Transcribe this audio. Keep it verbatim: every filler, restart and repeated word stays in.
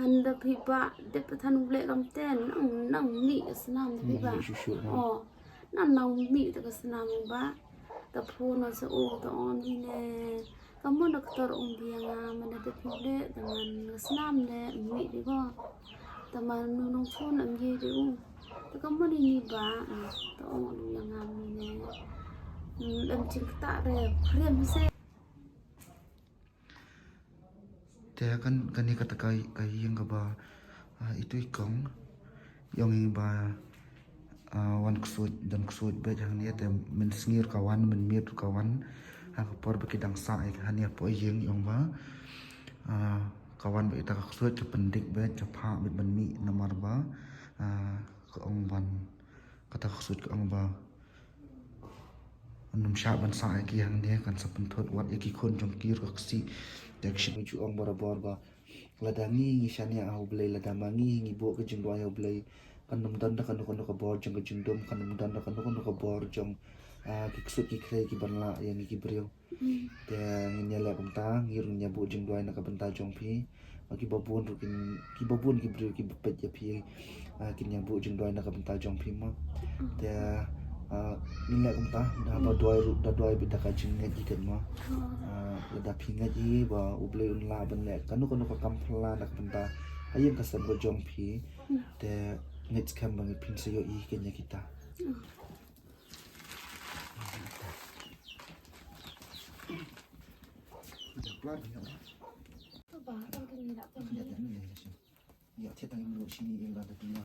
Nda phi ba dep than u blek kam ten nang nang mih ka snam da phi ba. Shu shu. Oh, nang nang mih da ka snam ba. Ta phone na sa o ta on hi ne. Ka mon da ktor ong dia nga man da dep u blek ta man ka snam ne mih di ko. Ta man nu nong phone am ye di u. Ta ka mon ni ba ta ong dia nga mi ne. Em ching kta re. Khrem se. Te kan kani kata ka ka ïing kaba itu i kong ïong i ba wan ksuid dan ksuid bad hangne te mynsngi ka wan mynmiet ka wan ha ka por ba ki dang sah hangne po ïing ïong ba ka wan ba ita ka ksuid ka pyndik bad ka pha bad ban mih namar ba ka ong ban kata ka ksuid ka ong ba Num shah ban sah ïa ki hangne kan sa pynthut wat ïa ki khun jong ki ruh ka ksi. Te ka shim ju ong barabor ba lada ngi ngi shaniah ha U Blei lada ma ngi ngi buh ka jingduwai ha U Blei kan ym don da kano kano ka bor jong ka jingdum kan ym don da kano kano ka bor jong ki ksuid ki khrei ki ban lah ïa ngi ki briew. Te ngin ïa leh kumta ngi ruh ngin ïa buh jingduwai na ka bynta jong phi. Ki babun ruh kin ki babun ki briew ki bapet ïa phi kin ïa buh jingduwai na ka bynta jong phi mo. Te ngin leh kumta da ba duwai ruh da duwai bit da ka jingngeit ïa ken mo. Da phi ngeit ïa ba U Blei un lah ban leh kano kano ka kam phylla na ka bynta ha ïing ka sem ka jong phi. Te ngeit skhem ba ngi phin sa ïoh ïa ken ïa kita.